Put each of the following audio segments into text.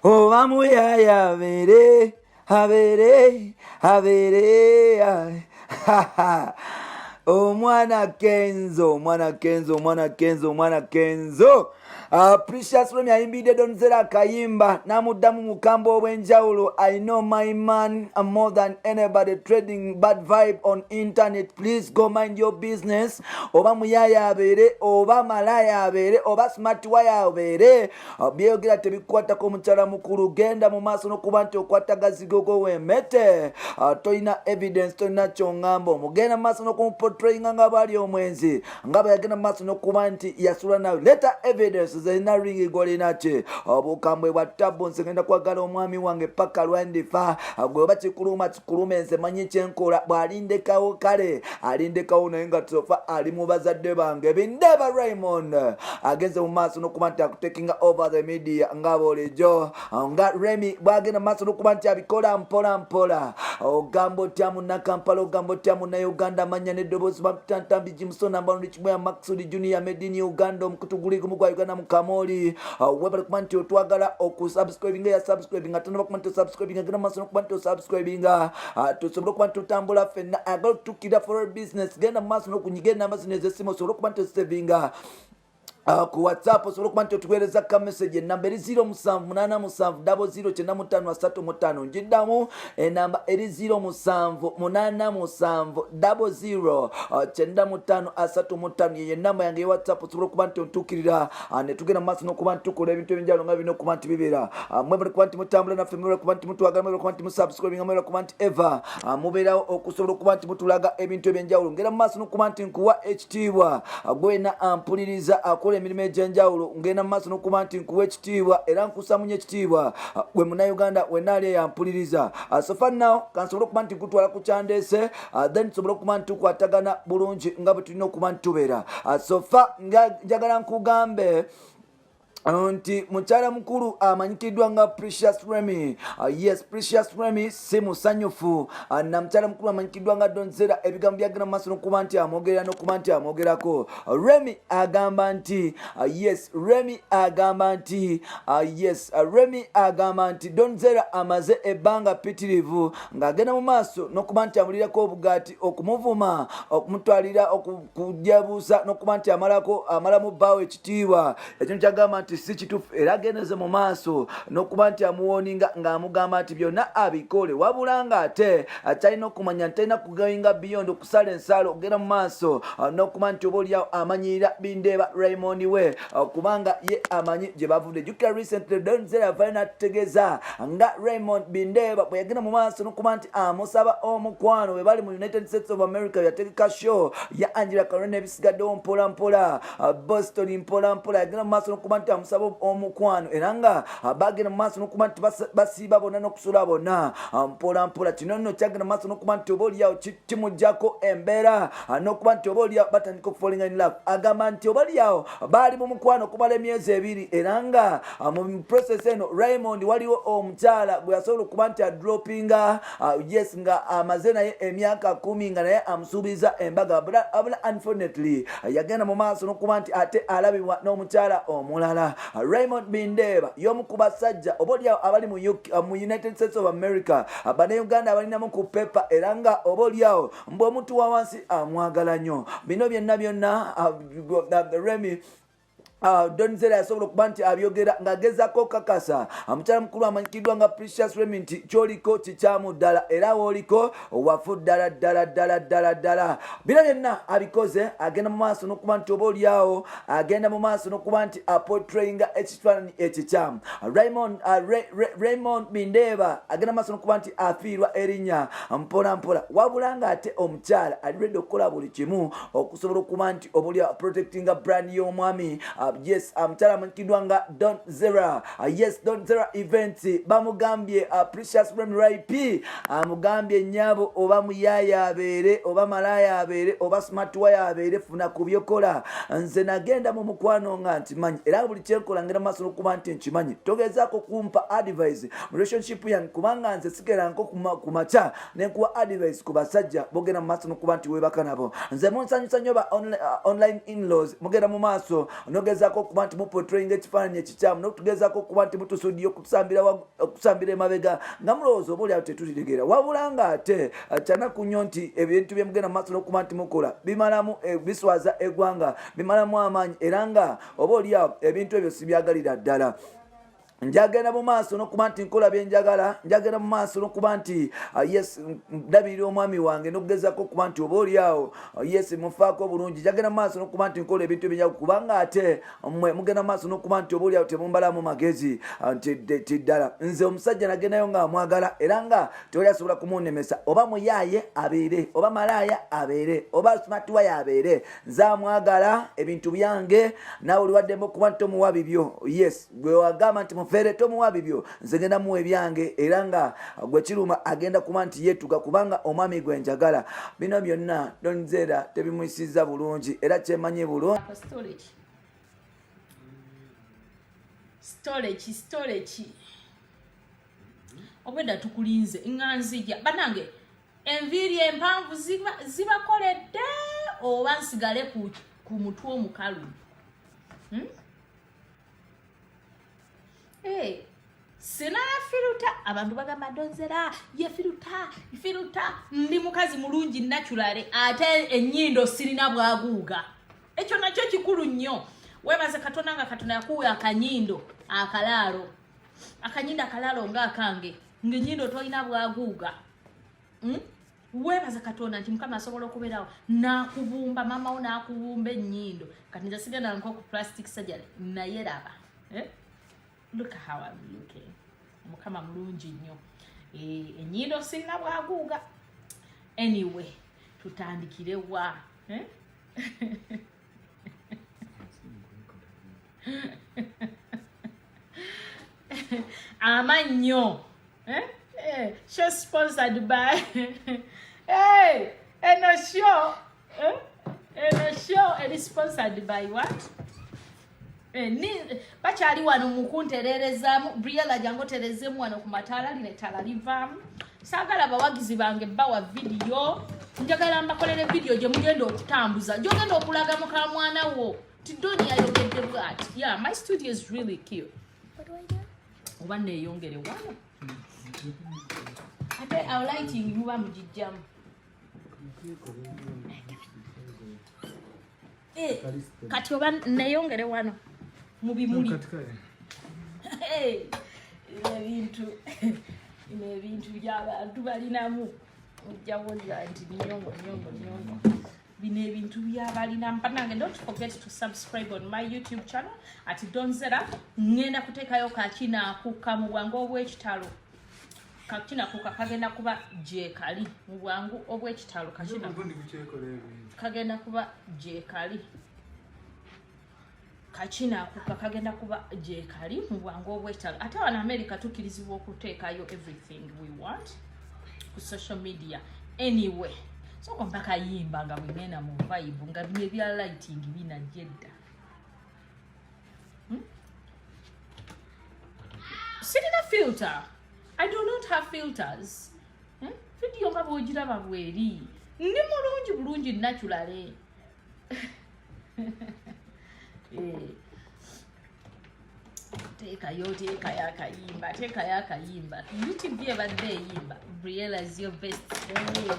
Oba muyaya abeere abeere abeere. Omwana Kenzo, omwana Kenzo, omwana Kenzo, omwana Kenzo. Precious Remy ayimbidde Don Zella akayimba n'amuddamu mukamba obw'enjawulo. "I know my man more than anybody trading bad vibe on internet. Please go mind your business." Oba muyaya abeere, oba malaya abeere, oba smart wire abeere, byeyogera tebikwatako. Omukyala mukulu, genda mu maaso n'okuba nti okwata gazigogo wemete. Tolina evidence, tolina kyoŋŋamba. Omugenda mu maaso n'okumuportrayinga nga bwali omwenzi, nga bwe yagenda mu maaso n'okuba nti yasula nawe. Leta evidence zerina ringi golina ki obukambwe bwa tabu. Nze ngenda kwagala omwami wange paka lwendifa. Gwe oba kikuluma kikulume, nze manyi kyenkola. Bw'alindekawo kale alindekawo, naye nga tofa ali mu bazadde bange. Bindeeba Raymond agenze mu maaso n'okuba nti akutakinga over the media nga bulijjo, nga Remy bwagenda mu maaso n'okuba nti abikola mpola mpola. Ogamba otya Munnakampala? Ogamba otya Munnauganda? Amanya n'eddoboozi bamutantambi Jimusona Mbalondi Kimweya Maxud Junior, made in Uganda. Omukutu guli gumu gwa Uganda mu Kamoli. Webale kuba nti otwagala okusubscribinga, ya subscribinga tonaba kuba nti osubscribinga, genda mu maaso n'okuba nti osubscribinga, tusobole okuba nti tutambula ffenna. Agala otutukira for business, genda mu maaso n'okunyiga enamba zino ez'essimu osobole okuba nti osavinga ku WhatsApp, osobola okuba nti otuweereza ka message. Enamba eri 0787 00 95 35. Njiddamu, enamba eri 0787 00 95 35. Yeyo enamba yange ye WhatsApp. Osobola okuba nti ontuukirira, ne tugenda mu maaso n'okuba nti tukola ebintu ebyenjawulo nga birina okuba nti bibeera. Mwebale kuba nti mutambula naffe, mwebale kuba nti mutwagala, mwebale kuba nti musubscribinga, mwebale kuba nti eva mubeerawo okusobola okuba nti mutulaga ebintu ebyenjawulo. Ngenda mu maaso n'okuba nti nkuwa ekitiibwa, gwena ampuliriza akola emirimu egy'enjawulo. Ngenda mu maaso n'okuba nti nkuwa ekitiibwa era nkusamunye ekitiibwa, gwe Munnayuganda wenna ali eyampuliriza. So far now kansobole okuba nti nkutwala ku kyandeese, then tusobole okuba nti tukwatagana bulungi nga bwe tulina okuba nti tubeera. So far njagala nkugambe nti mukyala mukulu amanyikiddwa nga Precious Remy, yes, Precious Remy si musanyufu na mukyala mukulu amanyikiddwa nga Don Zella. Ebigambo byagenda mu maaso n'okuba nti amwogerera n'okuba nti amwogerako. Remy agamba nti, yes, Remy agamba nti, yes, Remy agamba nti Don Zella amaze ebbanga ppitirivu ng'agenda mu maaso n'okuba nti amulirako obugaati, okumuvuma, okumutwalira okujabuusa n'okuba nti amalako amalamu bbaawo ekitiibwa. Ekintu kyagamba nti si kituufu, era agendeze mu maaso n'okuba nti amuwarninga ng'amugamba nti byonna abikole, wabula ng'ate akyalina okumanya nti talina kugoinga beyond, okusala ensalo, okugenda mu maaso n'okuba nti oba oliawo amanyirira Bindeeba Raymond we, kubanga ye amanyi gye bavudde. Jjukira recently Don Zella yavayo n'atutegeeza nga Raymond Bindeeba bwe yagenda mu maaso n'okuba nti amusaba omukwano bwe bali mu United States of America. Yategeka show ya Angela Carolina, ebisigaddewo mpola mpola, Boston mpola mpola. Yagenda mu maaso n'okuba nti amusaba omukwano, era nga bagenda mu maaso n'okuba nti basiiba bonna n'okusula bonna mpola mpola. Kino nno kyagenda mu maaso n'okuba nti oba oliawo kimugjako embeera n'okuba nti oba oliawo batandika okufallinga in love. Agamba nti oba oliawo baali mu mukwano okumala emyezi 2, era nga mu process eno Raymond waliwo omukyala gwe yasobola okuba nti adropinga, yes, nga amaze naye emyaka 10, nga naye amusuubiza embaga. Abula unfortunately yagenda mu maaso n'okuba nti ate alabibwa n'omukyala omulala. Raymond Bindeeba y'omu ku basajja oba oliawo abali mu United States of America, Bannayuganda abalinamu ku pepa, era nga oba oliawo mbwe omuntu wa wansi amwagala nnyo. Bino byonna byonna Remy, Don Zella yasobola okuba nti abyogera ng'agezaako okakasa omukyala mukulu amanyikiddwa nga Precious Remy nti kyoliko kikyamu ddala, era wooliko wafu ddala ddala ddala ddala ddala. Bino byonna abikoze agenda mu maaso n'okuba nti oba oliawo agenda mu maaso n'okuba nti aportrayinga ekifaananyi ekikyamu. Raymond Bindeeba agenda mu maaso n'okuba nti afiirwa erinnya mpola mpola, wabula ng'ate omukyala ali ready okukola buli kimu okusobola okuba nti oba oli protectinga brand y'omwami. Yes, omukyala amanyikiddwa nga Don Zella, yes, Don Zella Events bamugambye, Precious Remy Rip amugambye, "Nnyabo, oba muyaaya abeere, oba malaaya abeere, oba smart wire abeere, funa ku byokola. Nze nagenda mu mukwano nga nkimanyi, era buli kyenkola ngenda maaso n'okuba nti nkimanyi. Togezaako kumpa advice mu relationship yange, kubanga nze sigeranko ku makya nenkuwa advice ku basajja bogenda mu maaso n'okuba nti weebaka nabo. Nze munsanyusa nnyo ba online inlaws, mugenda mu maaso nogezaako n'okugezaako okuba nti mupotrayinga ekifaananyi ekikyamu n'okutugezaako okuba nti mutusudiya okusambira emabega nga mulowooza oba oliawo tetulitegera wabula nga ate eh, kyanaku nnyo nti ebintu bye mugenda mu maaso n'okuba nti mukola bimalamu eh, biswaza eggwanga bimalamu amaanyi era nga oba oliawo ebintu ebyo sibyagalira ddala njagenda mu maaso nokuba nti nkola byenjagala njagenda mu maaso nokuba nti ah, yes ndabirira omwami wange nokugezako okuba nti oba oliawo ah, yes mufaako obulungi njagenda mu maaso nokuba nti nkola ebintu ebyenjagu kubanga ate mwe mugenda mu maaso nokuba nti oba oliawo temumbalamu magezi ah, nti ddala nze omusajja nagendayo nga amwagala era nga tewali asobola kumunemesa oba muyaaye abeere oba malaaya abeere oba smart wire abeere nze amwagala ebintu byange naawe oliwaddemu okuba nti tomuwa bibyo yes gwe wagamba nti mufeere tomuwa bibyo nze ngenda muwa ebyange era nga gwe kiruma agenda kuba nti yetuga kubanga omwami gwe njagala bino byonna donzera tebimuyisizza bulungi era kyemanyi bulungi storage storage obwedda tukulinze nga nzija banange enviiri empanvu zibakoledde oba nsigale ku mutwe omukalu hmm? Hey, eh, sina firuta abantu bagamba donzera ye firuta firuta ndi mukazi mulungi naturale ate enyindo sirina bwaguuga ekyo nakyo kikulu nnyo webaze katonda nga katonda yakuwa akanyindo akalaalo akanyindo akalaalo nga akange ngaenyindo tolina bwaguuga hmm? webaza katonda nti mukama asobola okubeerawo nakubumba maama wo nakubumba ennyindo kati nze sigenda nko ku plastic surgery naye laba eh? look how I'm looking mukama mulungi nnyo eh, ennyindo sirina bwaguuga anyway tutandikire wa eh? amannyo Eh? Eh, show sponsored by hey, eno show eh? eno show eri sponsored by what? Eh, ni bakyali wano mukuntererezaamu briella jangu oterezemu wano ku mataala lino ettaala livaamu saagala bawagizi bange bawa vidiyo njagala mbakolere vidiyo gye mugenda okutambuza gyogenda okulaga mukamwana wo ti doni yayogedde bwati yeah my studio is really cute oba neeyongere wano ate awo lighting muba mugijjamu eh, kati oba neeyongere wano mu bimuli eh, ebintu bino ebintu byabantu balinamu ojjawoza nti nyongo nyongo nyongo bino ebintu byabalina banange don't forget to subscribe on my youtube channel at donzera ngenda kuteekayo kakinakuka mu bwangu obwekitalo kakinakuka kagenda kuba gyekali mu bwangu obwekitalo kakina kagenda kuba gyekali kakinakuka kagenda kuba gyekali mu bwangu obwekitalo ate wano america tukkirizibwa okuteekayo everything we want ku social media anyway soko mpaka yimba nga bwengenda mu vibe nga bino ebya lighting binajja edda hmm? sirina filter i do not have filters hmm? video nga bwogiraba bweri ndi mulungi bulungi naturally Eh. teekayo teekayo akayimba teekayo akayimba utv ebadde eyimba briella is your best eh.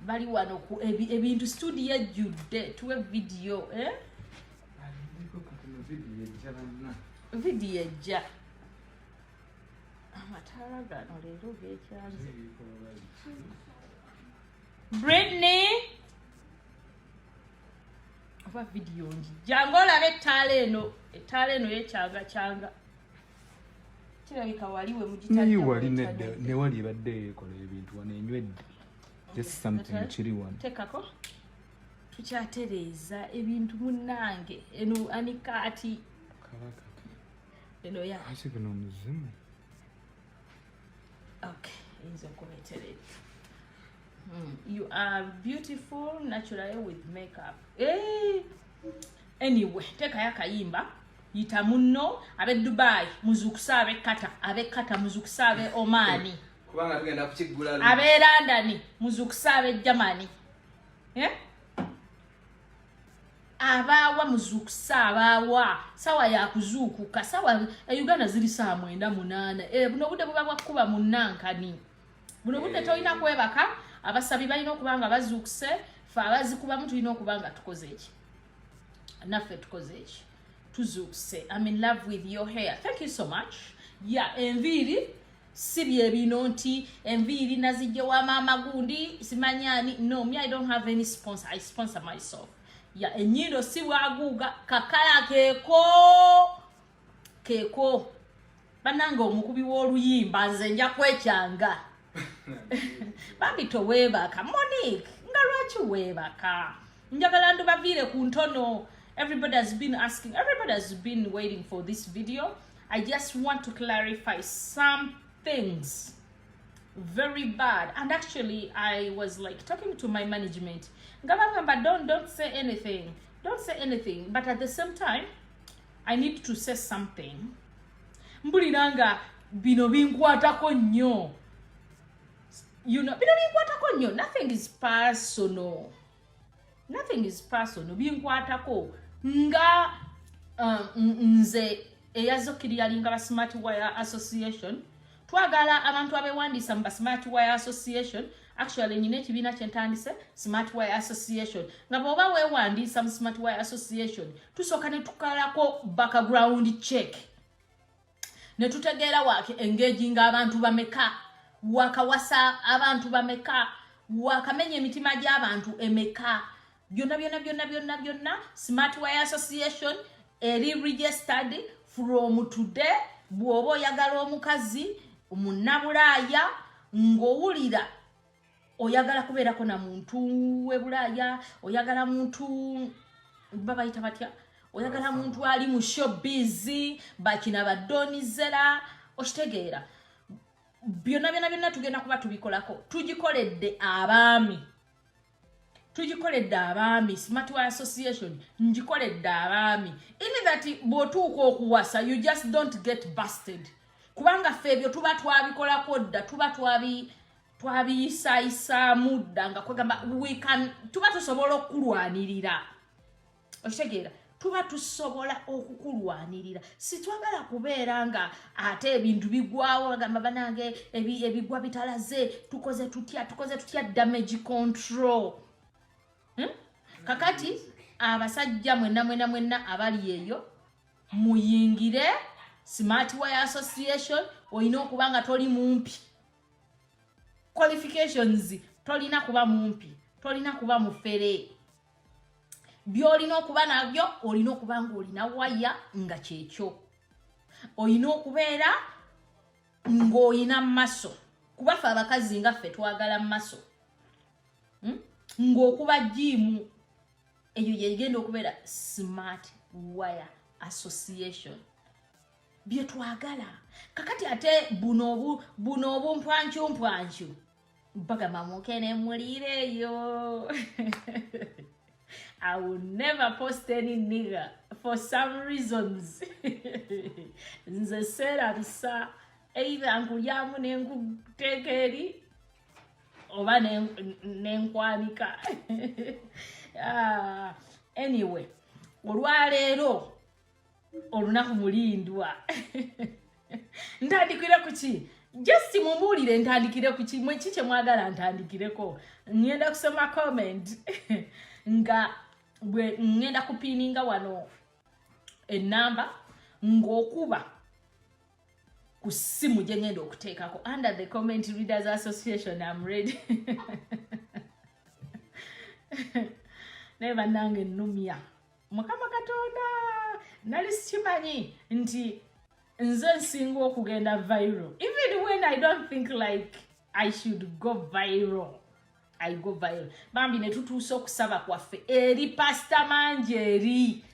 bali wano ku ebintu studio ejjudde tuwe vidiyo eh? vidiyo ejja amataala gano leero gekyanze Britney oba vidiyo ngi jangu olabe ettaala eno ettaala eno yekyanga kyanga kirabika wali we mugitayi wali nedda ne wali ebadde ekola ebintu wano enywedde just something kiri wano tekako tukyatereeza ebintu munnange eno anikaati eno ya guno omuzimu okay eyinza okuba etereeza You are beautiful naturally with makeup. Hey. Eh. Anyway, tekayo akayimba yita munno abe Dubai muzukusa abe Qatar abe Qatar muzukusa abe Omani kubanga tugenda kukiggula abe London muzukusa abe Germany eh? Abaawa muzuukusa abaawa sawa yakuzuukuka sawa e Uganda ziri saa 9 8. Buno obudde buba bwakkuba munnankani, buno obudde tolina kwebaka. Abasabi balina okuba nga bazuukuse, fe abazikubamu tulina okuba nga tukoze eki, naffe tukoze eki, tuzuukuse. I'm in love with your hair, thank you so much. Ya enviiri si bye bino nti enviiri nazijje wa maama gundi simanyani. No, me, I don't have any sponsor, I sponsor myself. Ya enyindo si bwaguuga, kakala keeko keeko. Bannange omukubi w'oluyimba nze nja kwekyanga. Bambi toweebaka Monique, nga lwaki weebaka? Njagala ndubaviire ku ntono. Everybody has been asking, everybody has been waiting for this video. I just want to clarify some things very bad. And actually I was like talking to my management nga bagamba don't say anything, don't say anything, but at the same time I need to say something. Mpulira nga bino binkwatako nnyo, you know, bino binkwatako nnyo. Nothing is personal, nothing is personal. Binkwatako nga nze eyazokiri yalinga ba Smart Wire Association. Twagala abantu abewandiisa mu ba Smart Wire Association. Actually nyina ekibiina kyentandise, Smart Wire Association, nga bw'oba weewandiisa mu Smart Wire Association tusooka ne tukalako background check ne tutegeera waka engaginga abantu bameka, wakawasa abantu bameka, wakamenya emitima gy'abantu emeka, byonna byonna byonna byonna byonna. Smart Wire Association eri registered from today. Bw'oba oyagala omukazi munnabulaaya ng'owulira oyagala kubeerako na muntu we Bulaaya, oyagala muntu babayita batya, oyagala muntu ali mu showbiz, bakina badonizera, okitegeera, byonna byonna byonna tugenda kuba tubikolako. Tugikoledde abaami, tugikoledde abaami. Smart Wire Association ngikoledde abaami in that bw'otuuka okuwasa you just don't get busted, kubanga ffe ebyo tuba twabikolako dda, tuba twabiyisaayisaamu dda, nga kwegamba we can, tuba tusobola okukulwanirira, okitegeera, tuba tusobola okukulwanirira. Sitwagala kubeera nga ate ebintu bigwawo bagamba banange ebigwa bitalaze, tukoze tutya, tukoze tutya damage control. Kakati abasajja mwenna mwenna mwenna abali eyo muyingire Smart Wire Association. Olina okuba nga toli mumpi, qualifications tolina kuba mumpi, tolina kuba mufere. Byolina okuba nabyo, olina okuba nga olina waya nga kyekyo, olina okubeera ng'olina maso, kuba ffe abakazi nga ffe twagala maso, Ng'okuba gym. Eyo yegenda okubeera Smart Wire Association bye twagala. Kakati ate buno buno obumpwankyumpwankyu bagamba mukene muliireeyo. I will never post any nigger for some reasons. Nze seerabisa, either nkulyamu nenkuteeka eri oba nenkwanika. Anyway, olwaleero olunaku mulindwa. Ntandikire ku ki? Just mumbuulire ntandikire ku ki, mwe ki kye mwagala ntandikireko? Ngenda kusoma comment nga bwe ngenda kupiininga wano enamba ng'okuba ku ssimu gye ngenda okuteekako under the Comment Readers Association. Am ready. Naye bannange ennumya Mukama Katonda, nali sikimanyi nti nze nsinga okugenda viral. Even when I don't think like I should go viral, I go viral. Bambi ne tutuusa okusaba kwaffe eri Pasita Mangi eri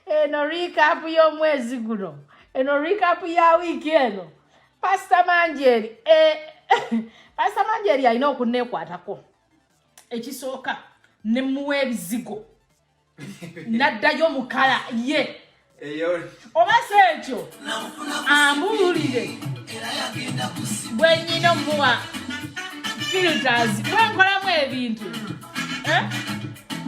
eno recap y'omwezi guno, eno recap ya wiiki eno. Pasita Mangi eri, Pasita Mangi eri alina okunneekwatako. Ekisooka ne muwa ebizigo n'addayo mukala ye, oba si ekyo ambuulire bwe nyina omuwa. Filters, bwenkolamu ebintu. Eh?